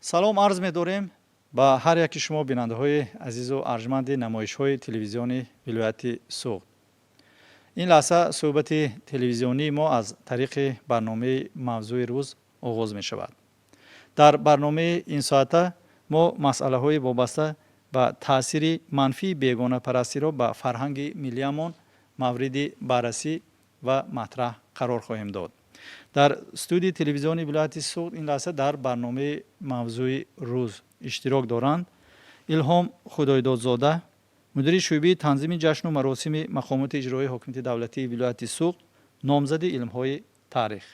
Салом арз медорем ба ҳар яки шумо, бинандаҳои азизу арҷманди намоишҳои телевизиони вилояти Суғд. Ин лаҳза суҳбати телевизионии мо аз тариқи барномаи «Мавзӯи рӯз» оғоз мешавад. Дар барномаи ин соата мо масъалаҳои вобаста ба таъсири манфии бегонапарастиро ба фарҳанги миллиямон мавриди баррасӣ ва матраҳ қарор хоҳем дод. Дар студияи телевизиони вилояти Суғд ин лаҳза дар барномаи «Мавзӯи рӯз» иштирок доранд Илҳом Худойдодзода, мудири шӯъбаи танзими ҷашну маросими мақомоти иҷроии ҳокимияти давлатии вилояти Суғд, номзади илмҳои таърих,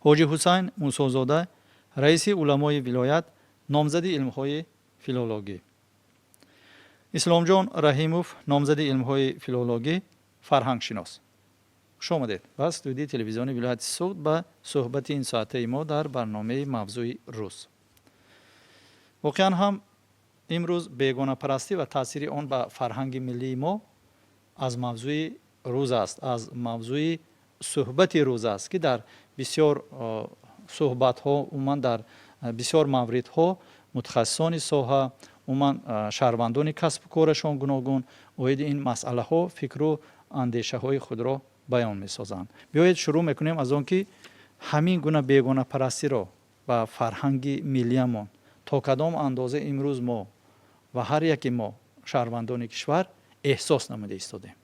Ҳоҷи Ҳусайн Мусозода, раиси уламои вилоят, номзади илмҳои филологӣ, Исломҷон Раҳимов, номзади илмҳои филологӣ, фарҳангшинос. Хуш омадед ба студияи телевизиони вилояти Суғд, ба суҳбати ин соатаи мо дар барномаи «Мавзӯи рӯз». Воқеан ҳам, имрӯз бегонапарастӣ ва таъсири он ба фарҳанги миллии мо аз мавзӯи рӯз аст, аз мавзӯи суҳбати рӯз аст, ки дар бисёр суҳбатҳо, умуман дар бисёр мавридҳо мутахассисони соҳа, умуман шаҳрвандони касбу корашон гуногун оиди ин масъалаҳо фикру андешаҳои худро баён месозанд. Биёед, шурӯъ мекунем аз он ки ҳамин гуна бегонапарастиро ба фарҳанги миллиямон то кадом андоза имрӯз мо ва ҳар яки мо, шаҳрвандони кишвар, эҳсос намуда истодем.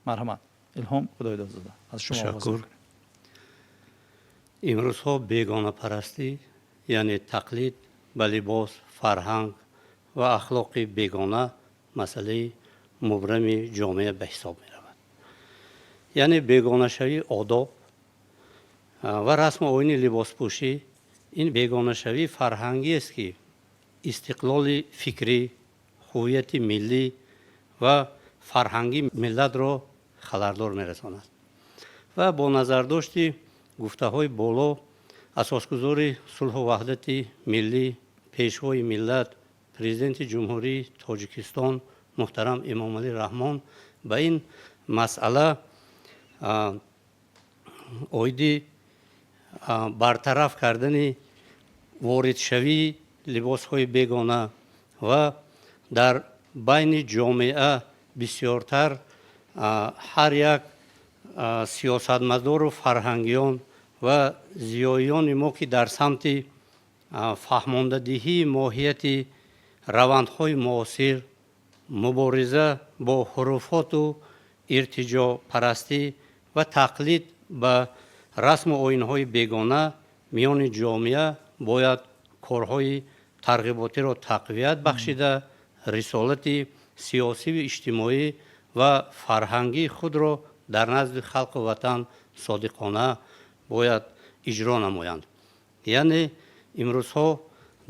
Марҳамат, Илҳом Худойдодзода, аз шумо. Ташаккур. Имрӯзҳо бегонапарастӣ, яъне тақлид ба либос, фарҳанг ва ахлоқи бегона, масъалаи мубрами ҷомеа ба ҳисоб меравад. Яъне бегонашавии одоб ва расму оини либоспӯшӣ, ин бегонашавии фарҳангиест, ки истиқлоли фикрӣ, ҳуввияти миллӣ ва фарҳангии миллатро халалдор мерасонад. Ва бо назардошти гуфтаҳои боло, асосгузори сулҳу ваҳдати миллӣ, Пешвои миллат, Президенти Ҷумҳурии Тоҷикистон муҳтарам Эмомалӣ Раҳмон ба ин масъала оиди бартараф кардани воридшавии либосҳои бегона ва дар байни ҷомеа бисёртар ҳар як сиёсатмадору фарҳангиён ва зиёиёни мо, ки дар самти фаҳмондадиҳии моҳияти равандҳои муосир, мубориза бо хуруфоту иртиҷопарастӣ ва тақлид ба расму оинҳои бегона миёни ҷомеа бояд корҳои тарғиботиро тақвият бахшида, рисолати сиёсиву иҷтимоӣ ва фарҳангии худро дар назди халқу ватан содиқона бояд иҷро намоянд. Яъне имрӯзҳо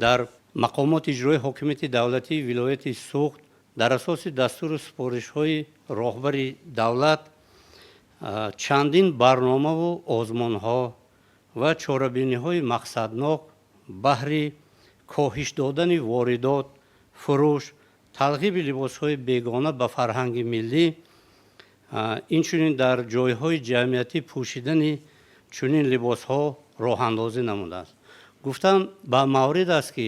дар мақомоти иҷроии ҳокимияти давлатии вилояти Суғд дар асоси дастуру супоришҳои роҳбари давлат чандин барномаву озмунҳо ва чорабиниҳои мақсаднок баҳри коҳиш додани воридот, фурӯш, талғиби либосҳои бегона ба фарҳанги миллӣ, инчунин дар ҷойҳои ҷамъиятӣ пӯшидани чунин либосҳо роҳандозӣ намудааст. Гуфтан ба маврид аст, ки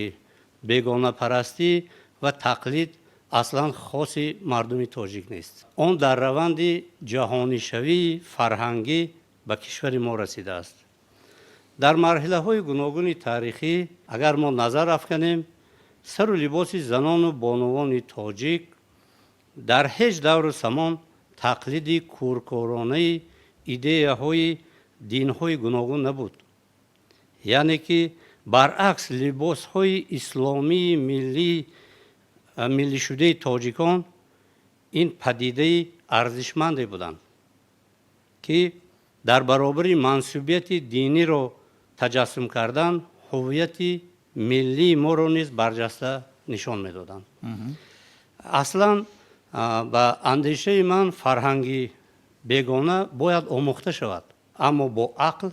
бегонапарастӣ ва тақлид аслан хоси мардуми тоҷик нест. Он дар раванди ҷаҳонишавии фарҳангӣ ба кишвари мо расидааст. Дар марҳилаҳои гуногуни таърихӣ агар мо назар афканем, сару либоси занону бонувони тоҷик дар ҳеҷ давру замон тақлиди кӯркӯронаи идеяҳои динҳои гуногун набуд. Яъне ки баръакс, либосҳои исломии миллӣ, миллишудаи тоҷикон ин падидаи арзишманде буданд, ки дар баробари мансубияти диниро таҷассум кардан, ҳуввияти миллии моро низ барҷаста нишон медоданд. Аслан, ба андешаи ман, фарҳанги бегона бояд омӯхта шавад, аммо бо ақл,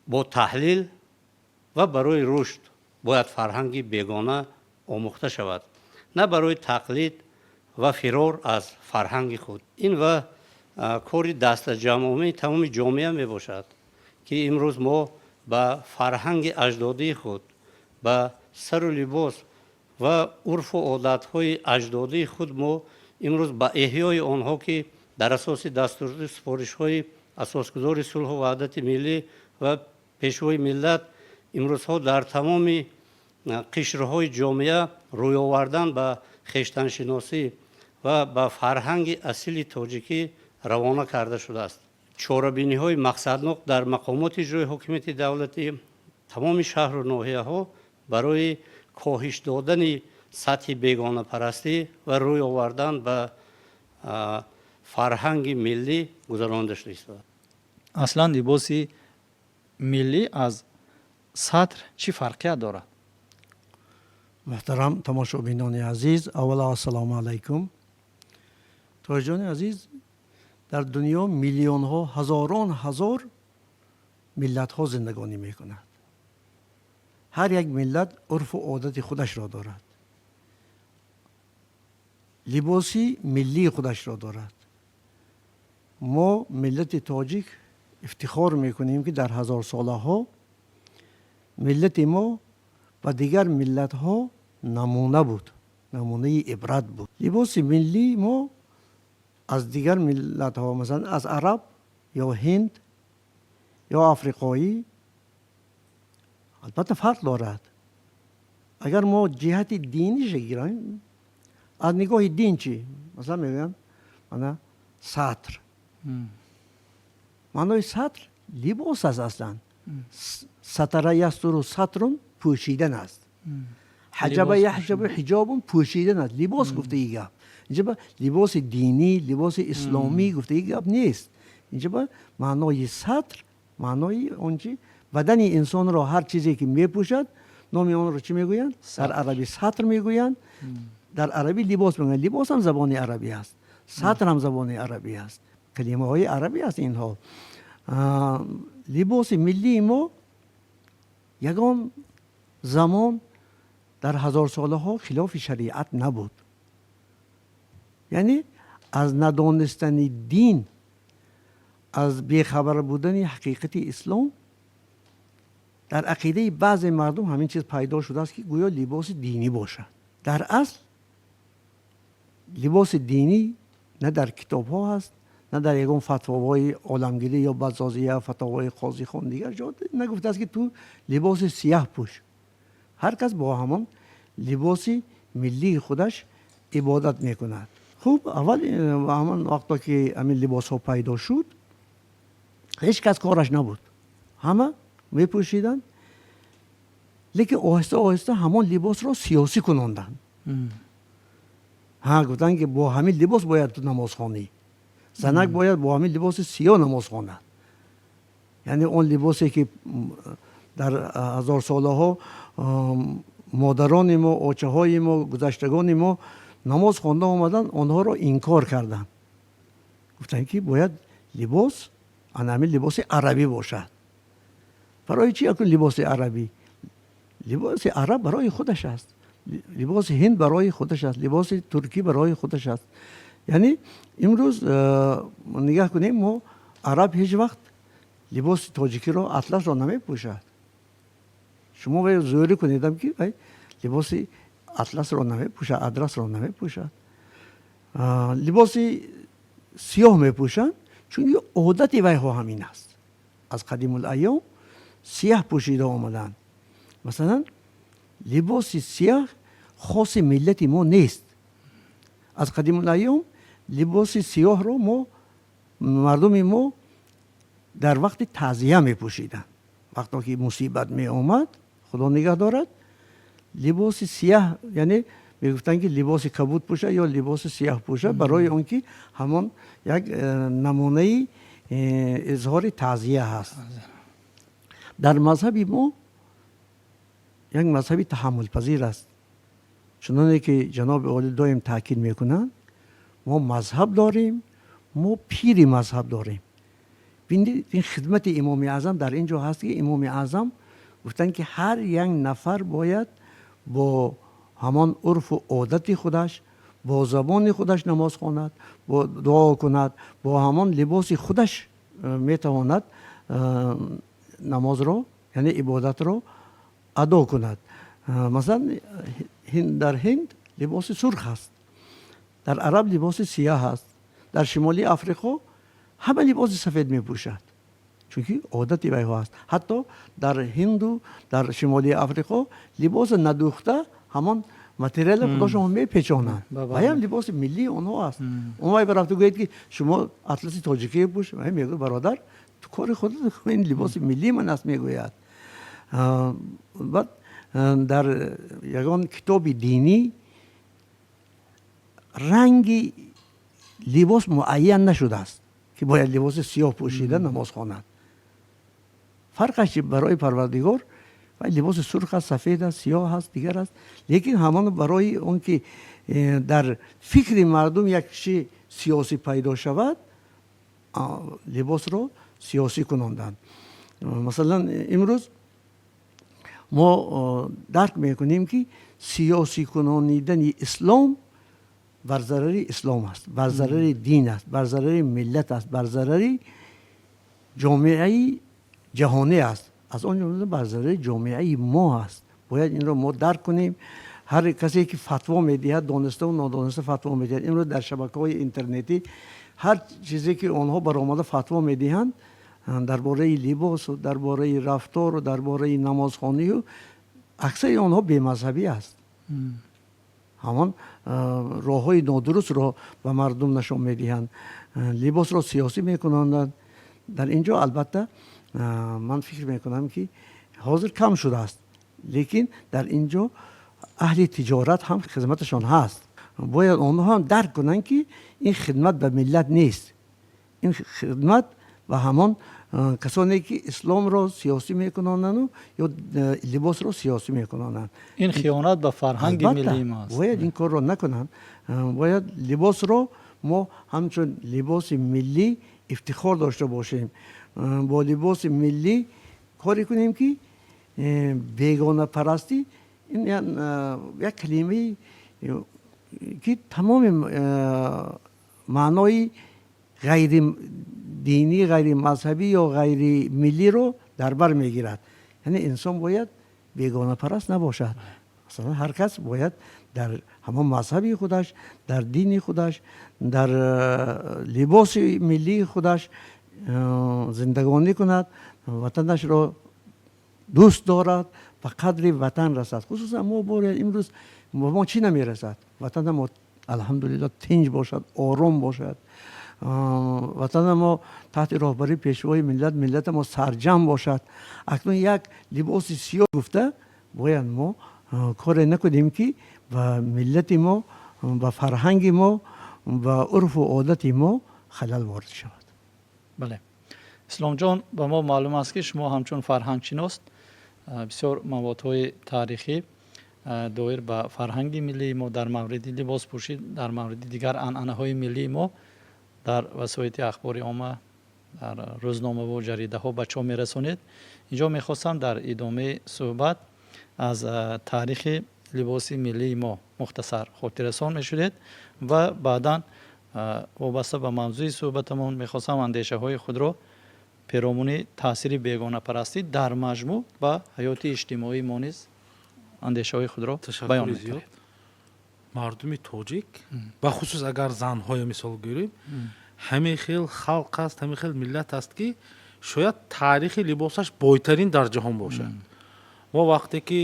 бо таҳлил ва барои рушд бояд фарҳанги бегона омӯхта шавад, на барои тақлид ва фирор аз фарҳанги худ. Ин ва кори дастаҷамъомии тамоми ҷомеа мебошад, ки имрӯз мо Ба фарҳанги аҷдодии худ, ба сару либос ва урфу одатҳои аҷдодии худ мо имрӯз ба эҳёи онҳо, ки дар асоси дастуру супоришҳои Асосгузори сулҳу ваҳдати миллӣ ва Пешвои миллат имрӯзҳо дар тамоми қишрҳои ҷомеа рӯй овардан ба хештаншиносӣ ва ба фарҳанги асили тоҷикӣ равона карда шудааст. Чорабиниҳои мақсаднок дар мақомоти иҷрои ҳокимияти давлатӣ, тамоми шаҳру ноҳияҳо барои коҳиш додани сатҳи бегонапарастӣ ва рӯй овардан ба фарҳанги миллӣ гузаронида шуда истодааст. Аслан либоси миллӣ аз сатр чӣ фарқият дорад? Муҳтарам тамошобинони азиз, аввало ассалому алайкум. Тоҷони азиз, дар дунё миллионҳо, ҳазорон ҳазор миллатҳо зиндагонӣ мекунад. Ҳар як миллат урфу одати худашро дорад, либоси миллии худашро дорад. Мо, миллати тоҷик, ифтихор мекунем, ки дар ҳазорсолаҳо миллати мо ба дигар миллатҳо намуна буд, намунаи ибрат буд. Либоси миллии мо аз дигар миллатҳо, масалан, аз араб ё ҳинд ё африқоӣ, албатта фарқ дорад. Агар мо ҷиҳати диниша гирем, аз нигоҳи дин чӣ? Масалан, мегӯянд, мана сатр. Маънои сатр либос аст. Аслан сатара ястуру сатрун пӯшидан аст. Ҳаҷаба яҳҷабу ҳиҷобун пӯшидан аст, либос гуфтаи гап инҷа либоси динӣ, либоси исломӣ гуфтаи гап нест. Инҷа маънои сатр, маънои он чи бадани инсонро ҳар чизе ки мепӯшад, номи онро чӣ мегӯянд? Дар арабӣ сатр мегӯянд, дар арабӣ либос мегӯянд. Либос ҳам забони арабӣ аст, сатр ҳам забони арабӣ аст, калимаҳои арабӣ аст инҳо. Либоси миллии мо ягон замон дар ҳазорсолаҳо хилофи шариат набуд. Яъне аз надонистани дин, аз бехабар будани ҳақиқати ислом дар ақидаи баъзе мардум ҳамин чиз пайдо шудааст, ки гӯё либоси динӣ бошад. Дар асл либоси динӣ на дар китобҳо ҳаст, на дар ягон фатвоҳои оламгирӣ ё баззозия, фатвоҳои қозихон, дигар ҷо нагуфтааст, ки ту либоси сияҳ пӯш. Ҳар кас бо ҳамон либоси миллии худаш ибодат мекунад. Хуб, аввал ҳамон вақто ки ҳамин либосҳо пайдо шуд, ҳеҷ кас кораш набуд, ҳама мепӯшиданд. Лекин оҳиста оҳиста ҳамон либосро сиёсӣ кунонданд. Ҳа, гуфтанд, ки бо ҳамин либос бояд ту намоз хонӣ, занак бояд бо ҳамин либоси сиёҳ намоз хонад. Яъне он либосе ки дар ҳазорсолаҳо модарони мо, очаҳои мо, гузаштагони мо намоз хонда омаданд, онҳоро инкор карданд. Гуфтанд, ки бояд либос ана ҳамин либоси арабӣ бошад. Барои чӣ акун либоси арабӣ? Либоси араб барои худаш аст, либоси ҳинд барои худаш аст, либоси туркӣ барои худаш аст. Яъне имрӯз нигаҳ кунем, мо араб ҳеҷ вақт либоси тоҷикиро, атласро намепӯшад. Шумо вай зӯрӣ кунедам, ки вай либоси атласро намепӯшад, адрасро намепӯшад, либоси сиёҳ мепӯшанд, чунки одати вайҳо ҳамин аст, аз қадимулайём сияҳ пӯшида омаданд. Масалан, либоси сияҳ хоси миллати мо нест. Аз қадимулайём либоси сиёҳро мо, мардуми мо, дар вақти таъзия мепӯшиданд. Вақто ки мусибат меомад, худо нигаҳ дорад, либоси сияҳ, яъне мегуфтанд, ки либоси кабуд пӯша ё либоси сияҳ пӯша, барои он ки ҳамон як намунаи изҳори таъзия ҳаст. Дар мазҳаби мо, як мазҳаби таҳаммулпазир аст, чуноне ки ҷаноби олӣ доим таъкид мекунанд, мо мазҳаб дорем, мо пири мазҳаб дорем. Бинед, ин хидмати Имоми Аъзам дар ин ҷо ҳаст, ки Имоми Аъзам гуфтанд, ки ҳар як нафар бояд бо ҳамон урфу одати худаш, бо забони худаш намоз хонад, бо дуо кунад, бо ҳамон либоси худаш метавонад намозро. Яъне ибодатро адо кунад. Масалан, дар Ҳинд либоси сурх аст, дар Араб либоси сияҳ аст, дар Шимоли Африқо ҳама либоси сафед мепӯшад, чунки одати вайҳо аст. Ҳатто дар Ҳинду дар Шимоли Африқо либоси надӯхта, ҳамон материали худошон мепечонанд. Ваям либоси миллии онҳо аст. Он вай рафта гӯяд, ки шумо атласи тоҷикӣ пӯш, мегӯяд: «Бародар, ту кори худат, ин либоси миллии ман аст», мегӯяд. Баъд дар ягон китоби динӣ ранги либос муайян нашудааст, ки бояд либоси сиёҳ пӯшида намоз хонад. Фарқаш чи барои Парвардигор? Либоси сурх аст, сафед аст, сиёҳ аст, дигар аст. Лекин ҳамон барои он ки дар фикри мардум як чи сиёсӣ пайдо шавад, либосро сиёсӣ кунонданд. Масалан, имрӯз мо дарк мекунем, ки сиёсӣ кунонидани ислом бар зарари ислом аст, бар зарари дин аст, бар зарари миллат аст, бар зарари ҷомеаи ҷаҳонӣ аст, аз он ҷумла бар зарари ҷомеаи мо аст. Бояд инро мо дарк кунем. Ҳар касе ки фатво медиҳад, дониставу нодониста фатво медиҳад. Имрӯз дар шабакаҳои интернетӣ ҳар чизе ки онҳо баромада фатво медиҳанд дар бораи либосу дар бораи рафтору дар бораи намозхонию, аксари онҳо бемазҳабӣ аст. Ҳамон роҳҳои нодурустро ба мардум нишон медиҳанд, либосро сиёсӣ мекунонанд. Дар ин ҷо, албатта, ман фикр мекунам, ки ҳозир кам шудааст, лекин дар ин ҷо аҳли тиҷорат ҳам хизматашон ҳаст. Бояд онҳо ҳам дарк кунанд, ки ин хидмат ба миллат нест, ин хидмат ба ҳамон касоне ки исломро сиёсӣ мекунонанду ё либосро сиёсӣ мекунонанд. Ин хиёнат ба фарҳанги миллии мо аст. Бояд ин корро накунанд. Бояд либосро мо ҳамчун либоси миллӣ ифтихор дошта бошем, бо либоси миллӣ коре кунем, ки бегонапарастӣ ин як калимаи ки тамоми маънои ғайридинӣ, ғайримазҳабӣ ё ғайримиллиро дар бар мегирад. Яъне инсон бояд бегонапараст набошад. Масалан, ҳар кас бояд дар ҳамон мазҳаби худаш, дар дини худаш, дар либоси миллии худаш зиндагонӣ кунад, ватанашро дӯст дорад, ба қадри ватан расад. Хусусан мо бояд имрӯз ба мо чӣ намерасад? Ватана мо, алҳамдулилло, тинҷ бошад, ором бошад, ватана мо таҳти роҳбарии Пешвои миллат, миллата мо сарҷамъ бошад. Акнун як либоси сиёҳ гуфта бояд мо коре накунем, ки ба миллати мо, ба фарҳанги мо, ба урфу одати мо халал ворид шавад. Бале, Исломҷон, ба мо маълум аст, ки шумо ҳамчун фарҳангшинос бисёр маводҳои таърихӣ доир ба фарҳанги миллии мо, дар мавриди либоспӯшӣ, дар мавриди дигар анъанаҳои миллии мо дар васоити ахбори омма, дар рӯзномаву ҷаридаҳо ба чоп мерасонед. Инҷо мехостам дар идомаи суҳбат аз таърихи либоси миллии мо мухтасар хотиррасон мешудед ва баъдан вобаста ба мавзӯи суҳбатамон мехостам андешаҳои худро перомуни таъсири бегонапарастӣ дар маҷмӯъ ба ҳаёти иҷтимоии мо низ андешаҳои худро баён мекунед. Мардуми тоҷик, бахусус агар занҳоя мисол гӯрем, ҳамин хел халқ аст, ҳамин хел миллат аст, ки шояд таърихи либосаш бойтарин дар ҷаҳон бошад. Мо вақте ки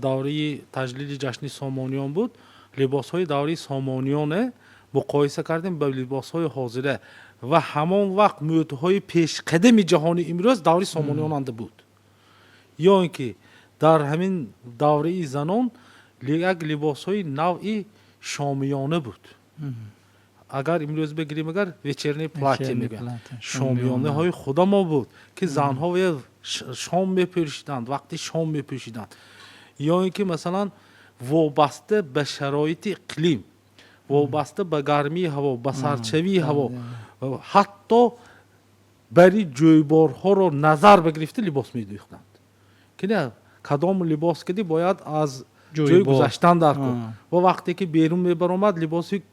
давраи таҷлили ҷашни Сомониён буд, либосҳои давраи Сомониёне муқоиса кардем ба либосҳои ҳозира ва ҳамон вақт мӯдҳои пешқадами ҷаҳони имрӯз давраи Сомониёнанда буд. Ё ин ки дар ҳамин давраи занон як либосҳои навъи шомиёна буд. Агар имрӯз бигирем, агар вечернее платье мегӯянд, шомиёнаҳои худамо буд, ки занҳо шом мепӯшиданд, вақти шом мепӯшиданд. Ё ин ки, масалан, вобаста ба шароити иқлим, вобаста ба гармии ҳаво, ба сардшавии ҳаво, ҳатто бари ҷӯйборҳоро назар багирифта либос медӯхтанд, ки не кадом либос киди бояд аз ҷӯй гузаштан дар кун. Ва вақте ки берун мебаромад, либоси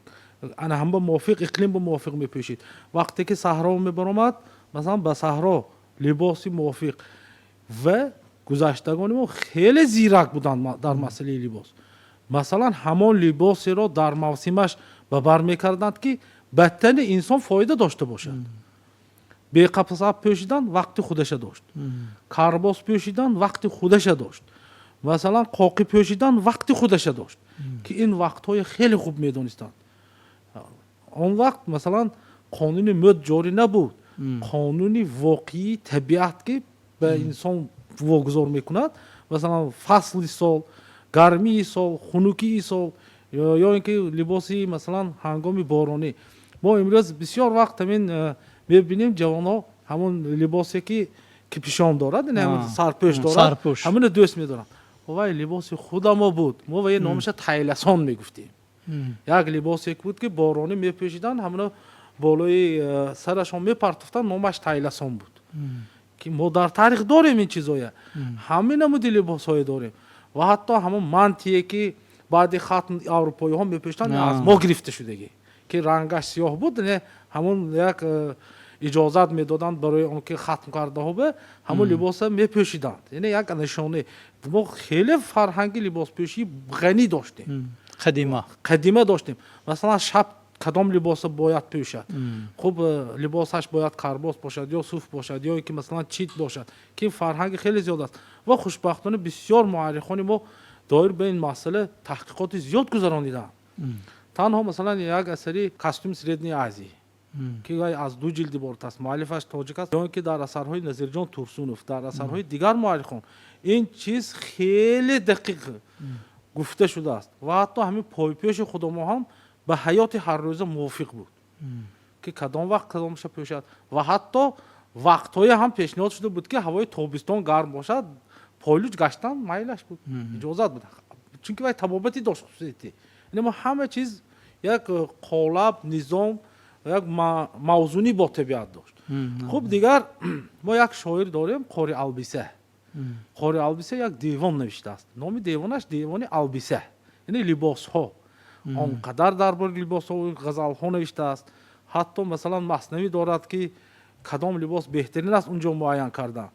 ана ҳам ба мувофиқ иқлим ба мувофиқ мепӯшид. Вақте ки саҳро мебаромад, масалан, ба саҳро либоси мувофиқ ва Гузаштагони мо хеле зирак буданд дар масъалаи либос. Масалан, ҳамон либосеро дар мавсимаш ба бар мекарданд, ки ба тани инсон фоида дошта бошад. Беқасаб пӯшидан вақти худаша дошт, карбос пӯшидан вақти худаша дошт, масалан, қоқӣ пӯшидан вақти худаша дошт, ки ин вақтҳои хеле хуб медонистанд. Он вақт, масалан, қонуни мӯд ҷорӣ набуд, қонуни воқеии табиат, ки ба инсон вогузор мекунад, масалан, фасли сол, гармии сол, хунукии сол, ё ин ки либоси, масалан, ҳангоми боронӣ. Мо имрӯз бисёр вақт ҳамин мебинем, ҷавонҳо ҳамон либосе, ки капюшон дорад, сарпӯш дорад, ҳамино дӯст медоранд. Вай либоси худамо буд, мо вай номаша тайласон мегуфтем. Як либосе буд, ки боронӣ мепӯшиданд, ҳамино болои сарашон мепартофтанд, номаш тайласон буд, ки мо дар таърих дорем ин чизоя. Ҳамин намуди либосҳое дорем ва ҳатто ҳамон мантие, ки баъди хатм аврупоиҳо мепӯшиданд, аз мо гирифта шудагӣ, ки рангаш сиёҳ буд. Ҳамон як иҷозат медоданд барои он ки хатм кардаҳо ба ҳамон либоса мепӯшиданд, яъне як нишоне. Мо хеле фарҳанги либоспӯшии ғанӣ доштем. Қадима. Қадима доштем. Масалан, шаб кадом либоса бояд пӯшад? Хуб, либосаш бояд карбос бошад ё суф бошад, ё ки, масалан, чит бошад, ки фарҳанги хеле зиёд аст. Ва хушбахтона бисёр муаррихони мо доир ба ин масъала таҳқиқоти зиёд гузарониданд. Танҳо, масалан, як асари «Костюм Средней Азии», ки вай аз ду ҷилд иборат аст, муаллифаш тоҷик аст, ё ин ки дар асарҳои Назирҷон Турсунов, дар асарҳои дигар муаррихон ин чиз хеле дақиқ гуфта шудааст. Ва ҳатто ҳамин пойпӯши худамо ҳам ба ҳаёти ҳаррӯза мувофиқ буд, ки кадом вақт кадомша пӯшад. Ва ҳатто вақтҳое ҳам пешниҳод шуда буд, ки ҳавои тобистон гарм бошад, пойлуч гаштан майлаш буд, иҷозат буд, чунки вай табобатӣ дошт хусусияти. Яъне мо ҳама чиз як қолаб, низом, як мавзунӣ бо табиат дошт. Хуб, дигар мо як шоир дорем, Қори Албиса. Қори Албиса як девон навиштааст, номи девонаш Девони Албиса, яъне либосҳо. Он қадар дар бораи либосҳо ғазалҳо навиштааст, ҳатто, масалан, маснавӣ дорад, ки кадом либос беҳтарин аст, унҷо муайян карданд.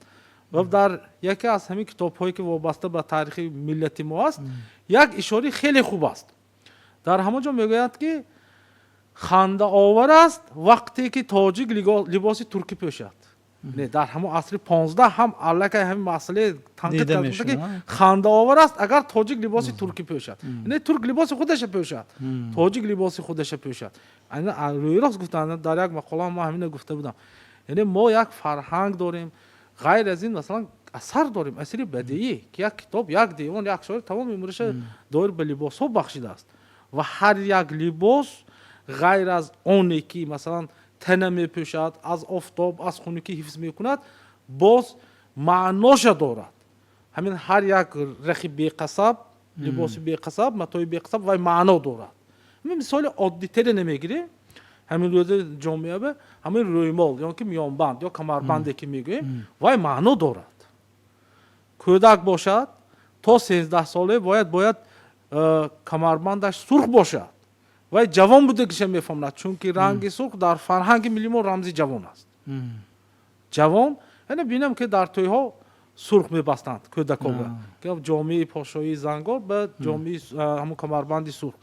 Ва дар яке аз ҳамин китобҳое, ки вобаста ба таърихи миллати мо аст, як ишораи хеле хуб аст. Дар ҳамон ҷо мегӯяд, ки хандаовар аст вақте ки тоҷик либоси туркӣ пӯшад. Не, дар ҳамон асри 15 ҳам аллакай ҳамин масъалаи танқид карда, ки хандаовар аст, агар тоҷик либоси туркӣ пӯшад. Не, турк либоси худаша пӯшад, тоҷик либоси худаша пӯшад. Рӯи рост гуфтанд, дар як мақола мо ҳамина гуфта будам. Яъне мо як фарҳанг дорем, ғайр аз ин, масалан, асар дорем, асари бадеӣ, ки як китоб, як девон, як шоир тамоми умраша доир ба либосҳо бахшидааст. Ва ҳар як либос, ғайр аз оне ки, масалан, тана мепӯшад, аз офтоб, аз хунукӣ ҳифз мекунад, боз маъноша дорад. Ҳамин ҳар як рахи беқасаб, либоси беқасаб, матои беқасаб, вай маъно дорад. Ҳамин мисоли оддитаре намегирем, ҳамин рӯзи ҷомеа ба ҳамин рӯймол ё ки миёнбанд ё камарбанде, ки мегӯем, вай маъно дорад. Кӯдак бошад, то 13 соле бояд камарбандаш сурх бошад, вай ҷавон будагиша мефаҳмад, чунки ранги сурх дар фарҳанги милли мо рамзи ҷавон аст. Ҷавон, яъне бинам, ки дар тӯйҳо сурх мебастанд кӯдакҳо, ҷомеи подшоҳии зангор ба ҷомеи ҳамон камарбанди сурх.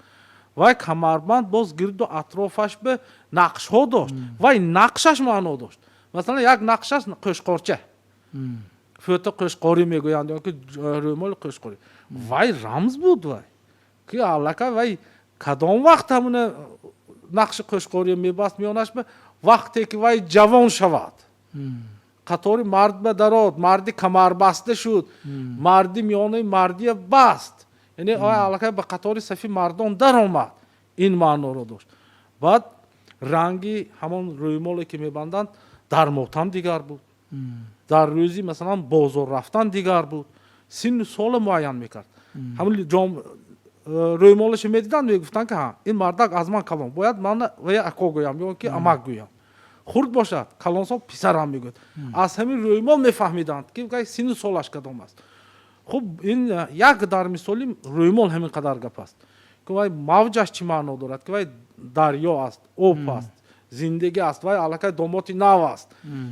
Вай камарбанд боз гирду атрофаш ба нақшҳо дошт, вай нақшаш маъно дошт. Масалан, як нақшаш қӯшқорча, фӯта қӯшқорӣ мегӯянд, ё ки рӯмоли қӯшқорӣ, вай рамз буд, вай ки аллакай вай кадом вақт ҳамуна нақши қӯшқорӣ мебаст миёнаш ба, вақте ки вай ҷавон шавад, қатори мард ба дарод, марди камарбаста шуд, марди миёнаи мардия баст, яъне аллакай ба қатори сафи мардон даромад, ин маъноро дошт. Баъд ранги ҳамон рӯймоле, ки мебанданд, дар мотам дигар буд, дар рӯзи, масалан, бозор рафтан дигар буд, синну сола муайян мекард. Ҳамон рӯймолаша медиданд, мегуфтанд, ки ҳа, ин мардак аз ман калон, бояд ман вая ако гӯям ё ки амак гӯям. Хурд бошад, калонсол, писарам мегӯяд. Аз ҳамин рӯймол мефаҳмиданд, ки синну солаш кадом аст. Хуб, ин як дар мисоли рӯймол ҳамин қадар гап аст, ки вай мавҷаш чӣ маъно дорад, ки вай дарё аст, об аст, зиндагӣ аст, вай аллакай домоди нав аст.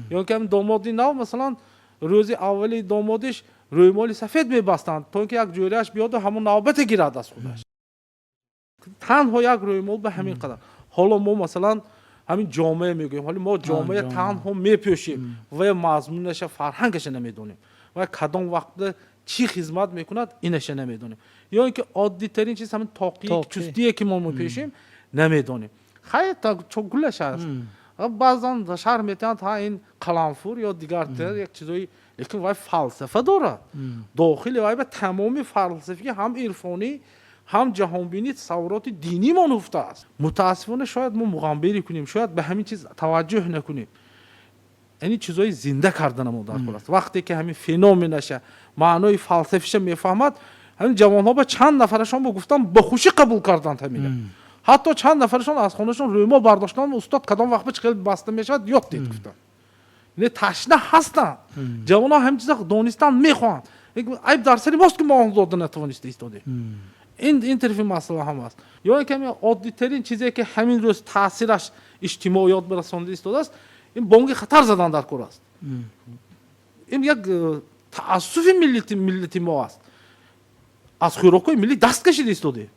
Ё ки ҳамин домоди нав, масалан, рӯзи аввали домодиш. Рӯймоли сафед мебастанд, то ин ки як ҷӯрияш биёду ҳамон навбате гирад аз худаш. Танҳо як рӯймол ба ҳамин қадар. Ҳоло мо, масалан, ҳамин ҷомеа мегӯем, ҳоло мо ҷомеа танҳо мепӯшем ва мазмунаша, фарҳангаша намедонем ва кадом вақт чӣ хизмат мекунад, инаша намедонем. Ё ин ки оддитарин чиз, ҳамин тоқии чустие, ки мо мепӯшем, намедонем. Хайр, гулаш аст, баъзан шарҳ метиҳанд, ҳа, ин қаламфур ё дигар як чизои, лекин вай фалсафа дорад дохили вай, ба тамоми фалсафии ҳам ирфонӣ, ҳам ҷаҳонбинӣ, тасаввуроти динӣ мо нуфта аст. Мутаассифона, шояд мо муғамберӣ кунем, шояд ба ҳамин чиз таваҷҷӯҳ накунем. Яъне чизҳои зинда карданамо дар кор аст. Вақте ки ҳамин феноменаша, маънои фалсафиша мефаҳмад, ҳамин ҷавонҳо, ба чанд нафарашон бо гуфтам, ба хушӣ қабул карданд ҳамина. Ҳатто чанд нафарашон аз хонашон рӯймол бардоштанд: «Устод, кадом вақт ба чӣ хел баста мешавад, ёд дед», гуфтанд. Не, ташна ҳастанд ҷавонҳо, ҳамин чиза донистан мехоҳанд. Айб дар сари мост, ки мо он дода натавониста истодем. Ин тарафи масъала ҳам аст. Ё ин ки ҳамин оддитарин чизе, ки ҳамин рӯз таъсираш иҷтимоиёт барасонда истодааст, ин бонги хатар задан дар кор аст. Ин як таассуфи миллати мо аст. Аз хӯрокҳои миллӣ даст кашида истодем.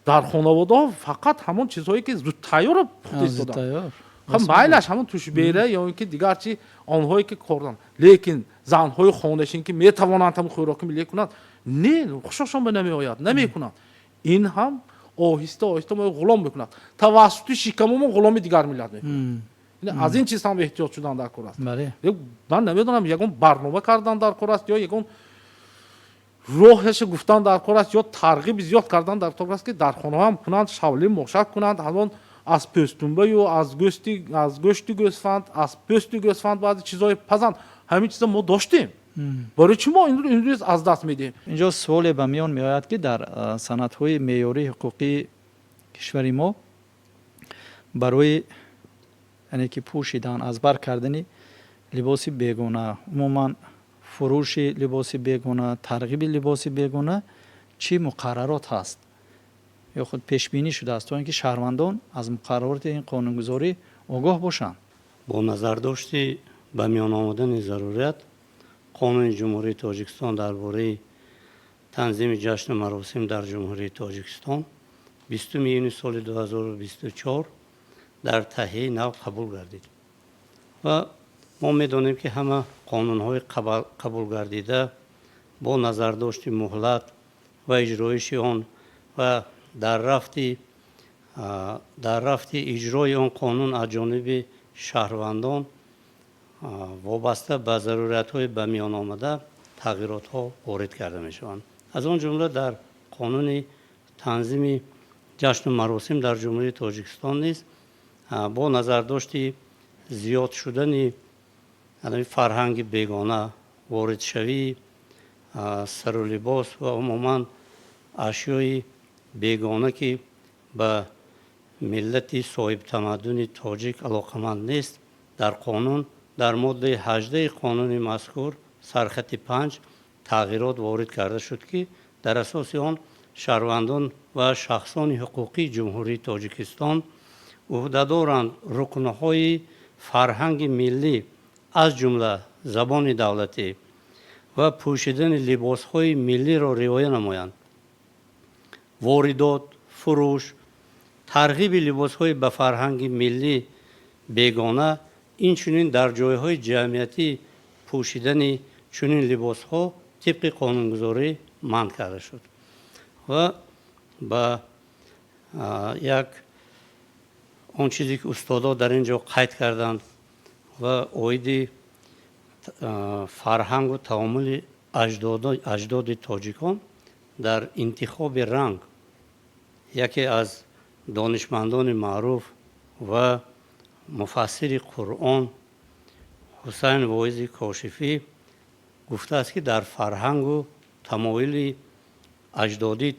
Дар хонаводаҳо фақат ҳамон чизҳое, ки зудтайёрро пухта истоданд. Майлаш, ҳамон тушбера ё ин ки дигар чи, онҳое ки кордан, лекин занҳои хонашин, ки метавонанд ҳамон хӯроки миллӣ кунанд, не, хушошон ба намеояд, намекунанд. Ин ҳам оҳиста оҳиста мо ғулом мекунад, тавассути шикамомо ғуломи дигар миллат мекунад. Аз ин чиз ҳам эҳтиёт шудан дар кор аст. Ман намедонам, ягон барнома кардан дар кор аст ё ягон роҳаша гуфтан дар кор аст ё тарғиби зиёд кардан дар кор аст, ки дар хонаҳо ҳам кунанд, шавли мошак кунанд, ҳамон аз пӯстумбаю аз гӯшти гӯсфанд, аз пӯсти гӯсфанд баъзе чизҳое пазанд. Ҳамин чиза мо доштем, барои чӣ мо имрӯз аз даст медиҳем? Инҷо суоле ба миён меояд, ки дар санадҳои меъёрии ҳуқуқии кишвари мо барои, яъне ки пӯшидан, аз бар кардани либоси бегона, умуман фурӯши либоси бегона, тарғиби либоси бегона чӣ муқаррарот ҳаст ё худ пешбинӣ шудааст, то ин ки шаҳрвандон аз муқаррароти ин қонунгузорӣ огоҳ бошанд? Бо назардошти ба миён омадани зарурият, Қонуни Ҷумҳурии Тоҷикистон дар бораи танзими ҷашну маросим дар Ҷумҳурии Тоҷикистон 20 июни соли 2024 дар таҳияи нав қабул гардид. Ва мо медонем, ки ҳама қонунҳои қабулгардида бо назардошти муҳлат ва иҷроиши он ва дар рафти иҷрои он қонун аз ҷониби шаҳрвандон вобаста ба заруриятҳои ба миён омада тағйиротҳо ворид карда мешаванд. Аз он ҷумла дар Қонуни танзими ҷашну маросим дар Ҷумҳурии Тоҷикистон низ бо назардошти зиёд шудани фарҳанги бегона, воридшавии сару либос ва умуман ашёи бегона, ки ба миллати соҳибтамаддуни тоҷик алоқаманд нест, дар қонун, дар моддаи 18-и қонуни мазкур, сархати 5 тағйирот ворид карда шуд, ки дар асоси он шаҳрвандон ва шахсони ҳуқуқии Ҷумҳурии Тоҷикистон ӯҳдадоранд рукнҳои фарҳанги миллӣ, аз ҷумла забони давлатӣ ва пӯшидани либосҳои миллиро риоя намоянд. Воридот, фурӯш, тарғиби либосҳои ба фарҳанги миллӣ бегона, инчунин дар ҷойҳои ҷамъиятӣ пӯшидани чунин либосҳо тибқи қонунгузорӣ манъ карда шуд. Ва ба як он чизе, ки устодо дар ин ҷо қайд карданд ва оиди фарҳангу таомули аҷдоди тоҷикон дар интихоби ранг, яке аз донишмандони маъруф ва муфассири Қуръон Ҳусайн Воизи Кошифӣ гуфтааст, ки дар фарҳангу тамоили аҷдодии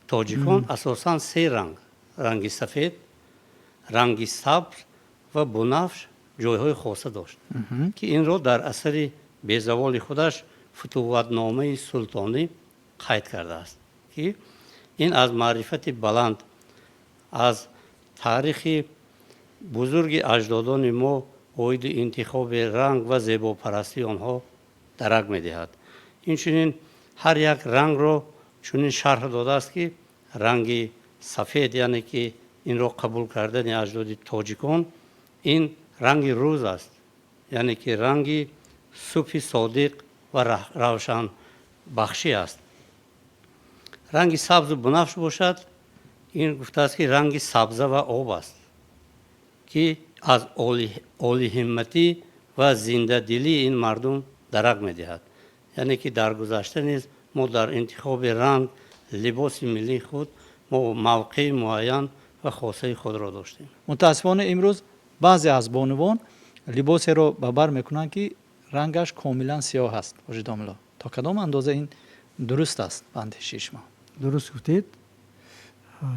тоҷикон асосан се ранг: ранги сафед, ранги сабз ва бунафш ҷойҳои хоса дошт, ки инро дар асари безаволи худаш Футувватномаи султонӣ қайд кардааст, ки ин аз маърифати баланд, аз таърихи бузурги аҷдодони мо оиди интихоби ранг ва зебопарастии онҳо дарак медиҳад. Инчунин ҳар як рангро чунин шарҳ додааст, ки ранги сафед, яъне ки инро қабул кардани аҷдоди тоҷикон, ин ранги рӯз аст, яъне ки ранги субҳи содиқ ва равшанбахшӣ аст. Ранги сабзу бунафш бошад, ин гуфтааст, ки ранги сабза ва об аст, ки аз олиҳимматӣ ва зиндадилии ин мардум дарак медиҳад. Яъне ки дар гузашта низ мо дар интихоби ранг либоси миллии худ мо мавқеи муайян ва хосаи худро доштем. Мутаассифона, имрӯз баъзе аз бонувон либосеро ба бар мекунанд, ки рангаш комилан сиёҳ аст. Ҳоҷи домулло, то кадом андоза ин дуруст аст ба андешаи шумо? Дуруст гуфтед.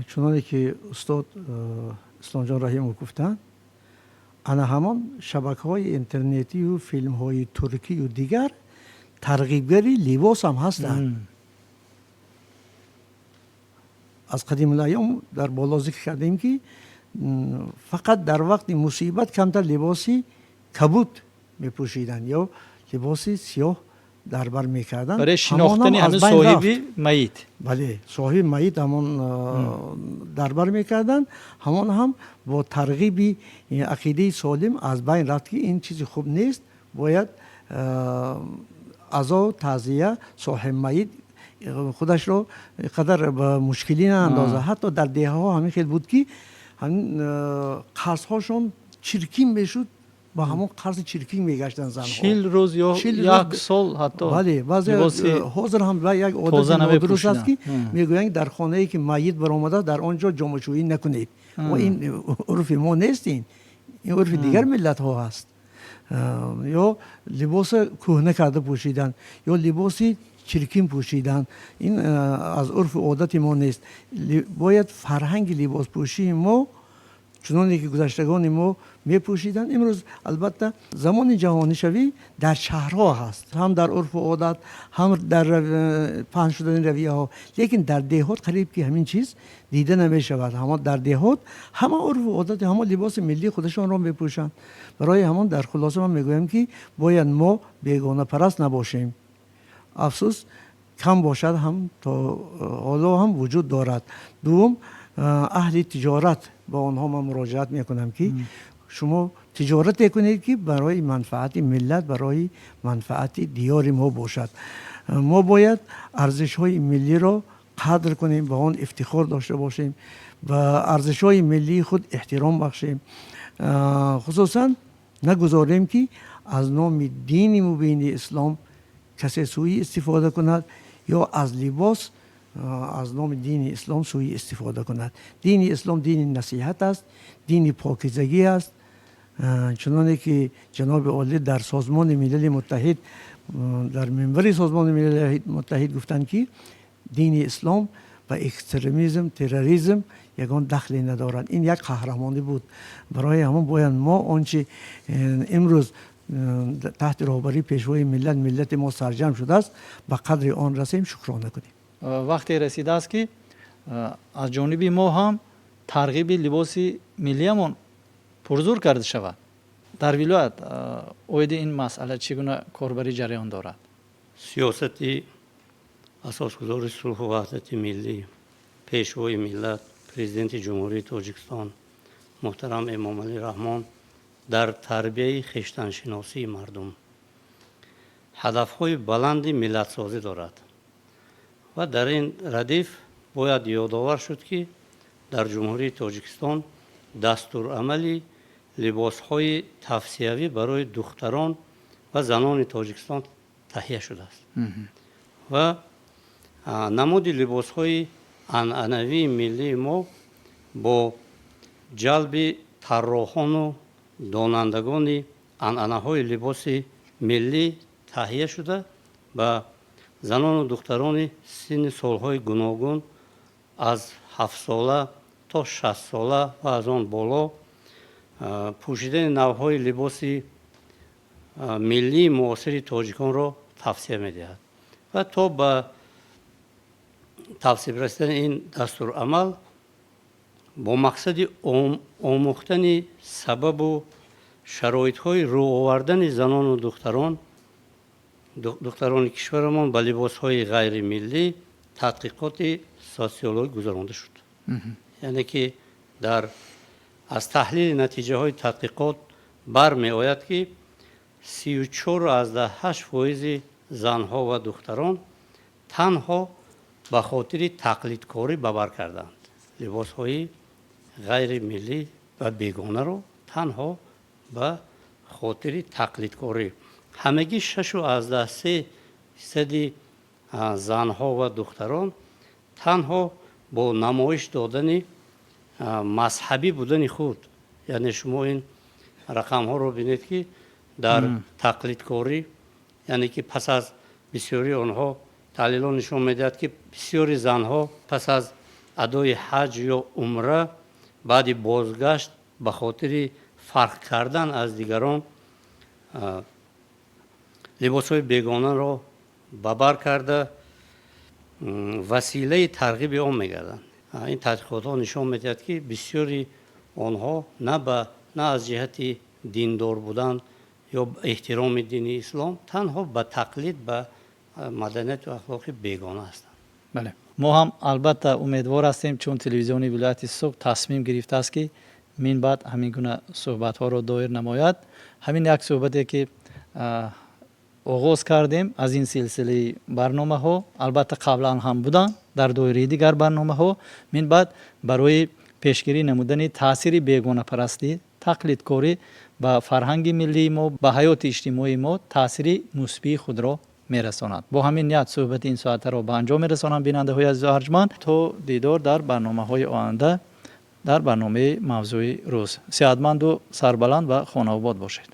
Чуноне ки устод Исломҷон Раҳимов гуфтанд, ана ҳамон шабакаҳои интернетию филмҳои туркию дигар тарғибгари либос ҳам ҳастанд. Аз қадимулайём дар боло зикр кардем, ки фақат дар вақти мусибат камтар либоси кабуд мепӯшиданд ё либоси сиёҳ дар бар мекарданд. Барои шинохтани ҳамин соҳиби майит. Бале, соҳиби майит ҳамон дар бар мекарданд. Ҳамон ҳам бо тарғиби ақидаи солим аз байн рафт, ки ин чизи хуб нест. Бояд азо, таъзия, соҳиби майит худашро қадар ба мушкилӣ наандозад. Ҳатто дар деҳаҳо ҳамин хел буд, ки ҳамин қарзҳошон чиркин мешуд, ба ҳамон қарзи чиркин мегаштанд занҳо. 40 рӯз ё як сол ҳатто. Бале, баъзе ҳозир ҳам як одати нодуруст аст, ки мегӯянд, дар хонае ки майит баромада, дар он ҷо ҷомашӯӣ накунед. Ин урфи мо нест, ин урфи дигар миллатҳо ҳаст. Ё либоса кӯҳна карда пӯшидан, ё либоси чиркин пӯшидан, ин аз урфу одати мо нест. Бояд фарҳанги либоспӯшии мо чуноне ки гузаштагони мо мепӯшиданд. Имрӯз, албатта, замони ҷаҳонишавӣ дар шаҳрҳо ҳаст, ҳам дар урфу одат, ҳам дар паҳн шудани равияҳо, лекин дар деҳот қариб ки ҳамин чиз дида намешавад. Ҳама дар деҳот ҳама урфу одати, ҳама либоси миллии худашонро мепӯшанд. Барои ҳамон дар хулоса ман мегӯям, ки бояд мо бегонапараст набошем. Афсӯс, кам бошад ҳам, то ҳоло ҳам вуҷуд дорад. Дуввум, аҳли тиҷорат, ба онҳо ман муроҷиат мекунам, ки шумо тиҷорате кунед, ки барои манфаати миллат, барои манфаати диёри мо бошад. Мо бояд арзишҳои миллиро қадр кунем, ба он ифтихор дошта бошем, ба арзишҳои миллии худ эҳтиром бахшем. Хусусан нагузорем, ки аз номи дини мубини ислом касе сӯи истифода кунад ё аз либос аз номи дини ислом сӯи истифода кунад. Дини ислом дини насиҳат аст, дини покизагӣ аст. Чуноне ки ҷаноби олӣ дар Созмони Милали Муттаҳид, дар минбари Созмони Милали Муттаҳид гуфтанд, ки дини ислом ба экстремизм, терроризм ягон дахле надорад. Ин як қаҳрамонӣ буд. Барои ҳамон бояд мо он чи имрӯз таҳти роҳбарии Пешвои миллат миллати мо сарҷамъ шудааст, ба қадри он расем, шукрона кунем. Вақте расидааст, ки аз ҷониби мо ҳам тарғиби либоси миллиямон пурзур карда шавад. Дар вилоят оиди ин масъала чӣ гуна корбарӣ ҷараён дорад? Сиёсати асосгузори сулҳу ваҳдати миллӣ, Пешвои миллат, Президенти Ҷумҳурии Тоҷикистон муҳтарам Эмомалӣ Раҳмон дар тарбияи хештаншиносии мардум ҳадафҳои баланди миллатсозӣ дорад ва дар ин радиф бояд ёдовар шуд, ки дар Ҷумҳурии Тоҷикистон дастурамали либосҳои тавсиявӣ барои духтарон ва занони Тоҷикистон таҳия шудааст ва намуди либосҳои анъанавии миллии мо бо ҷалби тарроҳону донандагони анъанаҳои либоси миллӣ таҳия шуда, ба занону духтарони синни солҳои гуногун аз 7-сола то 60-сола ва аз он боло пӯшидани навъҳои либоси миллии муосири тоҷиконро тавсия медиҳад. Ва то ба тавсиб расидани ин дастурамал бо мақсади омӯхтани сабабу шароитҳои рӯ овардани занону духтарон Духтарони кишварамон ба либосҳои ғайримиллӣ тадқиқоти социологӣ гузаронда шуд. Яъне ки дар аз таҳлили натиҷаҳои тадқиқот бармеояд, ки 34,8% занҳо ва духтарон танҳо ба хотири тақлидкорӣ ба бар карданд либосҳои ғайримиллӣ ва бегонаро, танҳо ба хотири тақлидкорӣ. Ҳамагӣ 6,3% занҳо ва духтарон танҳо бо намоиш додани мазҳабӣ будани худ. Яъне шумо ин рақамҳоро бинед, ки дар тақлидкорӣ, яъне ки пас аз бисёри онҳо, таҳлилҳо нишон медиҳад, ки бисёри занҳо пас аз адои ҳаҷ ё умра, баъди бозгашт, ба хотири фарқ кардан аз дигарон либосҳои бегонаро ба бар карда, василаи тарғиби он мегарданд. Ин тадқиқотҳо нишон медиҳад, ки бисёри онҳо на аз ҷиҳати диндор будан ё эҳтироми дини ислом, танҳо ба тақлид ба маданияту ахлоқи бегона ҳастанд. Бале, мо ҳам албатта умедвор ҳастем, чун телевизиони вилояти Суғд тасмим гирифтааст, ки мин баъд ҳамин гуна суҳбатҳоро доир намояд. Ҳамин як суҳбате, ки оғоз кардем аз ин силсилаи барномаҳо, албатта қаблан ҳам буданд дар доираи дигар барномаҳо, мин баъд барои пешгирӣ намудани таъсири бегонапарастӣ, тақлидкорӣ ба фарҳанги миллии мо, ба ҳаёти иҷтимоии мо таъсири мусбии худро мерасонад. Бо ҳамин ният суҳбати ин соатаро ба анҷом мерасонам. Бинандаҳои азизу арҷманд, то дидор дар барномаҳои оянда, дар барномаи «Мавзӯи рӯз». Сеҳатманду сарбаланд ва хонаобод бошед.